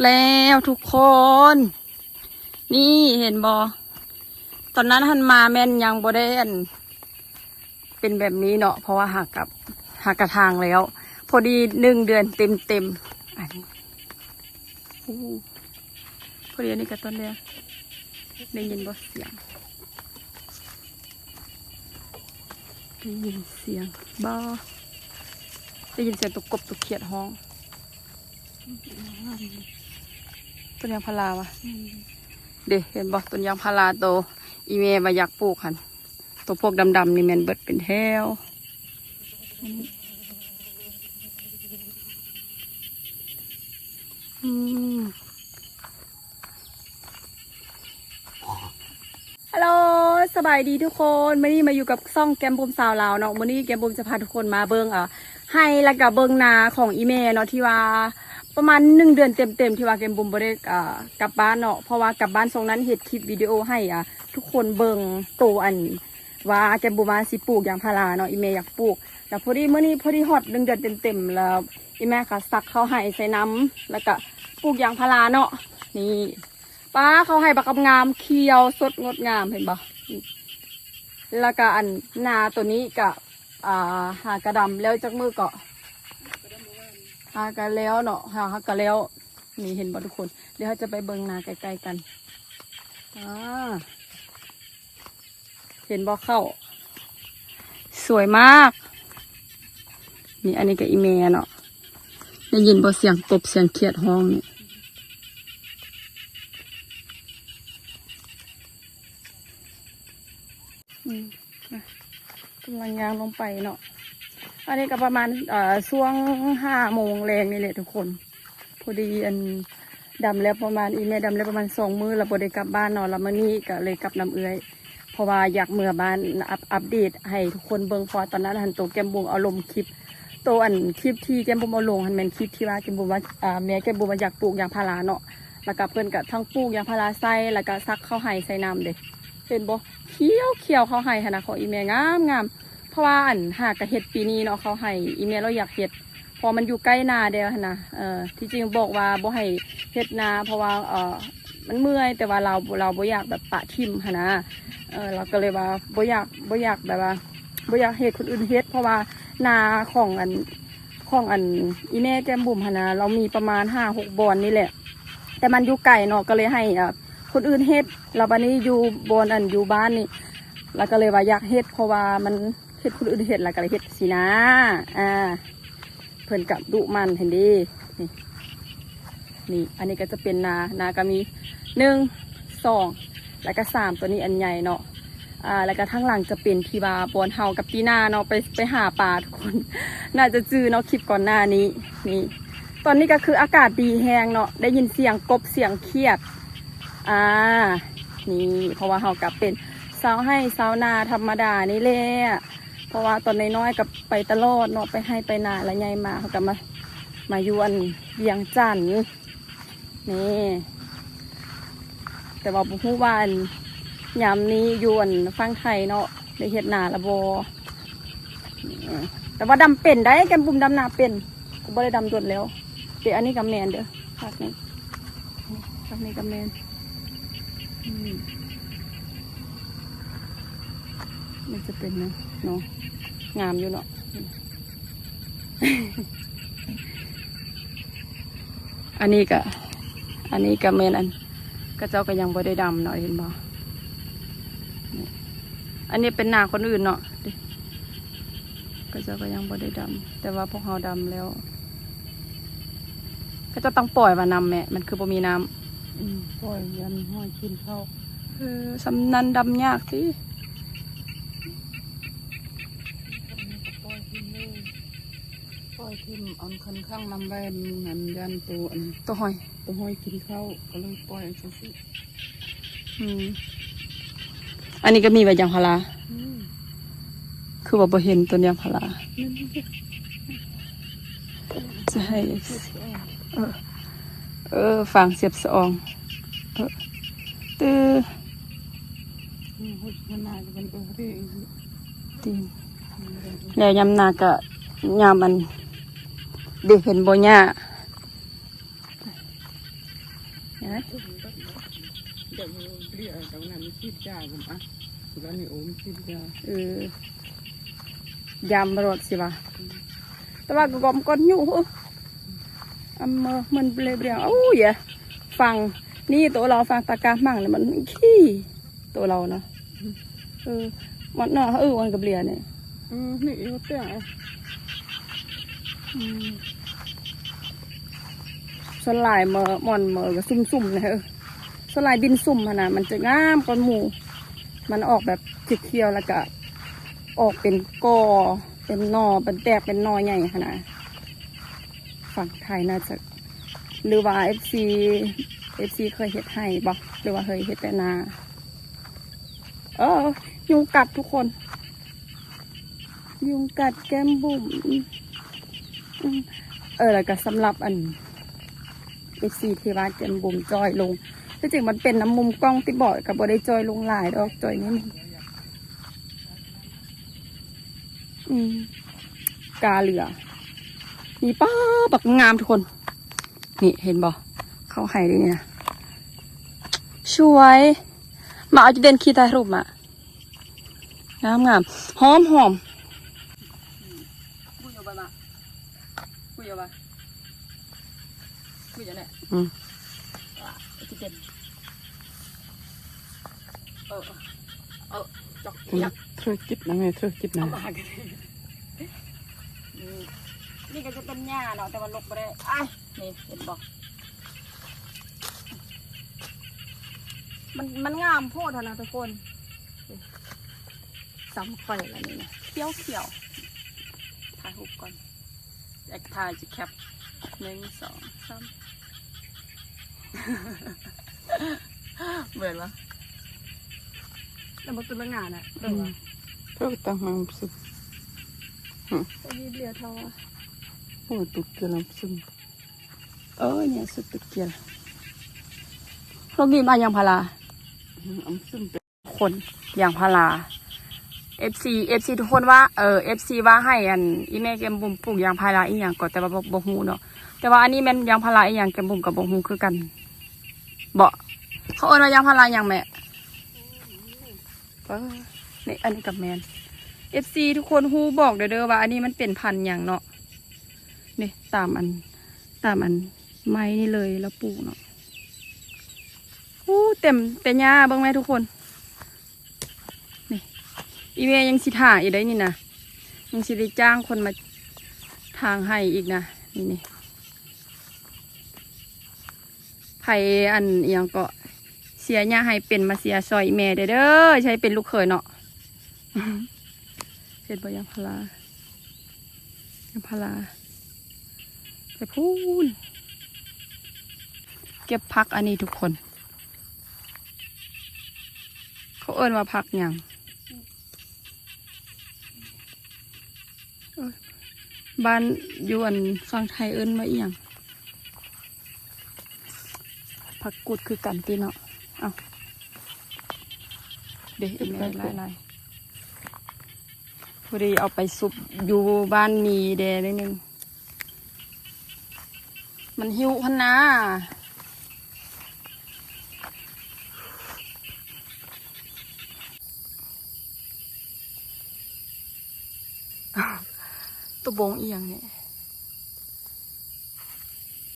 ແລ້ວທຸກຄົນ ນີ້ເຫັນບໍ່? ຕອນນັ້ນຫັ້ນມາແມ່ນຍັງບໍ່ໄດ້ອັນ ເປັນແບບນີ້ເນາະ ເພາະວ່າຫາກັບ ຫາກະທາງແລ້ວ ພໍດີໜຶ່ງເດືອນເຕັມໆ ອັນນີ້ ໂອ້ ພໍດີອັນນີ້ກະຕົ້ນແລ້ວ ໄດ້ຍິນບໍ່ສຽງ? ໄດ້ຍິນສຽງບໍ່? ໄດ້ຍິນສຽງຕົວກົບຕົວຂຽດຮ້ອງ. ຕົ້ນຢາງພາລາວະ? ອືມ ເດ້ ເຫັນບໍ່? ຕົ້ນຢາງພາລາໂຕອີແມ່ວ່າຢາກປູກຫັ້ນ ໂຕພວກດຳໆນີ້ແມ່ນເບິດເປັນແຖວ. ອືມ ຮັລໂຫຼ ສະບາຍດີທຸກຄົນ ມື້ນີ້ມາຢູ່ກັບຊ່ອງແກ້ມບຸມສາວລາວເນາະ. ມື້ນີ້ແກ້ມບຸມຈະພາທຸກຄົນມາເບິ່ງ ອາ ໄຮ່ ແລ້ວກະເບິ່ງນາຂອງອີແມ່ເນາະ ທີ່ວ່າປະມານໜຶ່ງເດືອນເຕັມໆ ທີ່ວ່າແກ້ມບຸມບໍ່ໄດ້ ອາ ກັບບ້ານເນາະ ເພາະວ່າກັບບ້ານຊ່ວງນັ້ນເຮັດຄລິບວິດີໂອໃຫ້ ອາ ທຸກຄົນເບິ່ງໂຕອັນ ວ່າແກ້ມບຸມວ່າຊິປູກຢາງພາລາເນາະ ອີແມ່ຢາກປູກ ແລ້ວພໍດີມື້ນີ້ພໍດີຮອດໜຶ່ງເດືອນເຕັມໆ ແລ້ວອີແມ່ກະສັກເຂົ້າໄຮ່ໃສ່ນຳ ແລ້ວກະປູກຢາງພາລາເນາະ. ນີ້ ປາ ເຂົ້າໄຮ່ບັກງາມ ຂຽວສົດງົດງາມ ເຫັນບໍ່? ນີ້ ແລ້ວກະອັນນາໂຕນີ້ກະ ອ່າ ຫາກະດຳແລ້ວຈັກມື້ເກາະ ຫາກະແລ້ວເນາະ ຫາ ຫາກະແລ້ວ. ນີ້ເຫັນບໍ່ທຸກຄົນ? ດຽວເຮົາຈະໄປເບິ່ງນາໃກ້ໆກັນ ອາ ເຫັນບໍ່ເຂົ້າ? ສວຍມາກ. ນີ້ ອັນນີ້ກະອີແມ່ເນາະ ໄດ້ຍິນບໍ່ສຽງກົບສຽງຂຽດຮ້ອງນີ້? ອືມ ກຳລັງຍ່າງລົງໄປເນາະ ອັນນີ້ກະປະມານ ເອີ ຊ່ວງຫ້າໂມງແລງນີ້ແຫຼະທຸກຄົນ. ພໍດີອັນດຳແລ້ວປະມານ ອີແມ່ດຳແລ້ວປະມານສອງມື້ ແລ້ວບໍ່ໄດ້ກັບບ້ານເນາະ ແລ້ວມື້ນີ້ກະເລີຍກັບນຳເອື້ອຍ ເພາະວ່າຢາກເມືອບ້ານ ອັບ ອັບເດດໃຫ້ທຸກຄົນເບິ່ງ ເພາະວ່າຕອນນັ້ນຫັ້ນໂຕແກ້ມບຸມເອົາລົງຄລິບ ໂຕອັນຄລິບທີ່ແກ້ມບຸມເອົາລົງຫັ້ນແມ່ນຄລິບທີ່ວ່າແກ້ມບຸມວ່າ ອາ ແມ່ແກ້ມບຸມວ່າຢາກປູກຢາງພາລາເນາະ ແລ້ວກະເພິ່ນກະທັງປູກຢາງພາລາໃສ່ ແລ້ວກະສັກເຂົ້າໄຮ່ໃສ່ນຳເດ້. ເຫັນບໍ່? ຂຽວໆ ເຂົ້າໄຮ່ຫັ້ນນະ ຂອງອີແມ່ງາມໆ ເພາະວ່າອັນຫາກະເຮັດປີນີ້ເນາະ ເຂົ້າໄຮ່ອີແມ່ລາວຢາກເຮັດ ເພາະມັນຢູ່ໃກ້ນາແດ່ຫັ້ນນະ. ເອີ ທີ່ຈິງບອກວ່າບໍ່ໃຫ້ເຮັດນາ ເພາະວ່າ ເອີ ມັນເມື່ອຍ ແຕ່ວ່າລາວ ລາວບໍ່ຢາກແບບປະຖິ້ມຫັ້ນນະ. ເອີ ລາວກະເລີຍວ່າບໍ່ຢາກ ບໍ່ຢາກແບບວ່າ ບໍ່ຢາກໃຫ້ຄົນອື່ນເຮັດ ເພາະວ່ານາຂອງອັນ ຂອງອັນອີແມ່ແກ້ມບຸມຫັ້ນນະ ລາວມີປະມານຫ້າຫົກບ່ອນນີ້ແຫຼະ ແຕ່ມັນຢູ່ໄກເນາະ ກະເລີຍໃຫ້ ເອີ ຄົນອື່ນເຮັດ ແລ້ວບາດນີ້ຢູ່ບ່ອນອັນຢູ່ບ້ານນີ້ ລາວກະເລີຍວ່າຢາກເຮັດ ເພາະວ່າມັນເຫັນຄົນອື່ນເຮັດ ລາວກະເລີຍເຮັດຊີ້ນາ. ອາ ເພິ່ນກະດຸໝັ່ນຫັ້ນເດ້. ນີ້ ນີ້ ອັນນີ້ກະຈະເປັນນາ ນາກະມີໜຶ່ງ ສອງ ແລ້ວກະສາມ ໂຕນີ້ອັນໃຫຍ່ເນາະ. ອາ ແລ້ວກະທາງຫຼັງຈະເປັນທີ່ວ່າບ່ອນເຮົາກັບຕີນາເນາະ ໄປ ໄປຫາປາທຸກຄົນ ໜ້າຈະຈື່ເນາະ ຄລິບກ່ອນໜ້ານີ້. ນີ້ ຕອນນີ້ກະຄືອາກາດດີແຮງເນາະ ໄດ້ຍິນສຽງກົບສຽງຂຽດ. ອາ ນີ້ ເພາະວ່າເຮົາກະເປັນຊາວໄຮ່ຊາວນາທຳມະດານີ້ແຫຼະ ເພາະວ່າຕອນນ້ອຍໆກະໄປຕະຫຼອດເນາະ ໄປໄຮ່ໄປນາ ລະໃຫຍ່ມາເຮົາກະມາ ມາຢູ່ອັນວຽງຈັນ. ນີ້ ແຕ່ວ່າບໍ່ຮູ້ວ່າອັນຍາມນີ້ຢູ່ອັນຝັ່ງໄທເນາະ ໄດ້ເຮັດນາລະບໍ່. ແຕ່ວ່າດຳເປັນໄດ໋ ແກ້ມບຸມດຳນາເປັນ ກະບໍ່ໄດ້ດຳດົນແລ້ວ. ເດ ອັນນີ້ກະແມ່ນເດີ ພາກນີ້ ພາກນີ້ກະແມ່ນ. ອືມ ມັນຈະເປັນເນາະ ງາມຢູ່ເນາະ. ອັນນີ້ກະ ອັນນີ້ກະແມ່ນອັນ ເຂົາເຈົ້າກະຍັງບໍ່ໄດ້ດຳເນາະ ເຫັນບໍ່? ອັນນີ້ເປັນນາຄົນອື່ນເນາະ ເຂົາເຈົ້າກະຍັງບໍ່ໄດ້ດຳ ແຕ່ວ່າພວກເຮົາດຳແລ້ວ. ເຂົາເຈົ້າຕ້ອງປ່ອຍວ່ານຳແມ່ ມັນຄືບໍ່ມີນ້ຳ. ອືມ ປ່ອຍ ຢ້ານຫອຍກິນເຂົ້າ. ເອີ ສ່ຳນັ້ນດຳຍາກຕິ. ອັນນີ້ກະປ່ອຍຖິ້ມເລີຍ ປ່ອຍຖິ້ມອັນຄັນຂັງນ້ຳໄວ້ ມັນຫັ້ນຢ້ານໂຕອັນ ໂຕຫອຍ ໂຕຫອຍກິນເຂົ້າ ກະເລີຍປ່ອຍຈັ່ງຊີ້. ອືມ ອັນນີ້ກະມີໃບຢາງພາລາ. ອືມ ຄືວ່າບໍ່ເຫັນຕົ້ນຢາງພາລາ. ຈະໃຫ້ ເອີ ເອີ ຟາງສຽບສະອອງ ເອີ ຕີນ ແລ້ວຍາມນາກະຍາມອັນ ເດ ເຫັນບໍ່ຫຍ້າ. ຮະ ດຽວເລີຍ ຕອນນັ້ນມັນສີດຢາກັນອະ ຕອນນີ້ໂອມສີດຢາ ເອີ ຢາມໂລດຊິວ່າ ແຕ່ວ່າກໍກອມກ່ອນຢູ່ ອຳເມີ ມັນເບລຽງ ໂອ້ຍ ຝັ່ງນີ້ໂຕລາວ ຝັ່ງຕາກາໝັງນີ້ມັນຂີ້ ໂຕລາວເນາະ ເອີ ມັນເນາະ ເອີ ມັນກະເບລຽນີ້ ອືມ ນີ້ອີກແຕ່ ອືມ ສ່ວນຫຼາຍເມີ ໝ່ອນເມີກໍຊຸ່ມໆນະ ເອີ ສ່ວນຫຼາຍດິນຊຸ່ມຫັ້ນນະ ມັນຈະງາມກວ່າໝູ່ ມັນອອກແບບຂຽວໆ ແລ້ວກະອອກເປັນກໍ ເປັນໜໍ່ ເປັນແຕກ ເປັນໜໍ່ໃຫຍ່ຫັ້ນນະ ຝັ່ງໄທໜ້າຈະ ຫຼືວ່າເອັຟຊີ ເອັຟຊີເຄີຍເຮັດໄຮ່ບໍ່ ຫຼືວ່າເຄີຍເຮັດແຕ່ນາ? ເອີ ຍຸງກັດທຸກຄົນ ຍຸງກັດແກ້ມບຸ້ມ ອືມ ເອີ ແລ້ວກໍສຳລັບອັນ ເອັຟຊີ ທີ່ວ່າແກ້ມບຸ້ມຈ່ອຍລົງ ທີ່ຈິງມັນເປັນນຳມຸມກ້ອງຕິບໍ ກໍບໍ່ໄດ້ຈ່ອຍລົງຫຼາຍດອກ ຈ່ອຍໜ້ອຍໜຶ່ງ ອືມ ກາເຫຼືອ ນີ້ ປ້າ ບັກງາມທຸກຄົນ ນີ້ເຫັນບໍ່ ເຂົາໃຫ້ເດ້ນີ້ນະ ສວຍ ມາເອົາຈຸເດັ່ນຂີ່ຖ່າຍຮູບມາ ງາມໆ ຫອມໆ ບຸ້ຍເອົາໄປມາ ບຸ້ຍເອົາໄປ ບຸ້ຍເອົາແຫຼະ ອືມ ອາ ເອົາຈຸເດັ່ນ ເອີ ເອີ ຈອກ ອືມ ຢາກ ທຸລະກິດນະແມ່ ທຸລະກິດນະ ເອົາມາກັນ ນີ້ ນີ້ກໍຈະເປັນຫຍ້າເນາະ ແຕ່ວ່າລົກບໍ່ໄດ້ ອ້າຍ ນີ້ເຫັນບໍ່ ມັນ ມັນງາມໂພດຫັ້ນນະທຸກຄົນ ສ່ຳຂ້ອຍລະນີ້ນະ ຂຽວໆ ຖ່າຍຮູບກ່ອນ ແອັກຖ່າຍ ຈະແຄັບ ໜຶ່ງ ສອງ ສາມ ເໝືອນບໍ່ ແລ້ວບໍ່ຕຸລະງານະ ອືມ ເພິ່ນກໍຕັ້ງມາຊຶ ອືມ ໂອ້ຍ ເບລຽເທົ່າ ໂອ້ຍ ຕຸກກຽລອຳຊຶມ ເອີ ນີ້ສຸດຕຸກກຽລ ພວກນີ້ມາຢາງພາລາ ອືມ ອຳຊຶມ ຄົນ ຢາງພາລາ ເອັຟຊີ ເອັຟຊີ ທຸກຄົນວ່າ ເອີ ເອັຟຊີ ວ່າໃຫ້ອັນ ອີ່ແມ່ແກ້ມບຸ້ມປູກຢາງພາລາອີ່ຫຍັງກໍ ແຕ່ວ່າບໍ່ ບໍ່ຮູ້ເນາະ ແຕ່ວ່າອັນນີ້ແມ່ນຢາງພາລາອີ່ຫຍັງ ແກ້ມບຸ້ມກໍບໍ່ຮູ້ຄືກັນເບາະ ເຂົາເອີ້ນວ່າຢາງພາລາຫຍັງແມ່? ເອີ ນີ້ ອັນນີ້ກໍແມ່ນ ເອັຟຊີ ທຸກຄົນຮູ້ບອກແດ່ເດີວ່າອັນນີ້ມັນເປັນພັນຫຍັງເນາະ ນີ້ ຕາມອັນ ຕາມອັນໄມ້ນີ້ເລີຍລາວປູກເນາະ ໂອ້ ເຕັມແຕ່ຫຍ້າ ເບິ່ງແມ້ທຸກຄົນ ນີ້ ອີ່ແມ່ຍັງຊິຖາງອີກໄດ໋ນີ້ນະ ຍັງຊິໄດ້ຈ້າງຄົນມາຖາງໃຫ້ອີກນະ ນີ້ໆ ໃຜອັນ ອີ່ຫຍັງເກາະ ເສຍຫຍ້າໃຫ້ເປັນ ມາເສຍຊ່ອຍແມ່ແດ່ເດີ ໃຫ້ເປັນລູກເຂີຍເນາະ ເຫັນບໍ່ ຢາງພາລາ ຢາງພາລາ ໄປພຸ້ນ ເກັບຜັກອັນນີ້ທຸກຄົນ ເຂົາເອີ້ນວ່າຜັກຫຍັງ? ເອີ ບ້ານຢູ່ອັນຝັ່ງໄທເອີ້ນວ່າອີ່ຫຍັງ? ຜັກກຸດຄືກັນຕິເນາະ. ເອົ້າ ເດ ອີ່ແມ່ຫຼາຍໆ ພໍດີເອົາໄປຊຸບຢູ່ບ້ານມີແດ່ໜ້ອຍໜຶ່ງ. ມັນຫິວຫັ້ນນາ. ຕົວບົງອີ່ຫຍັງນີ້?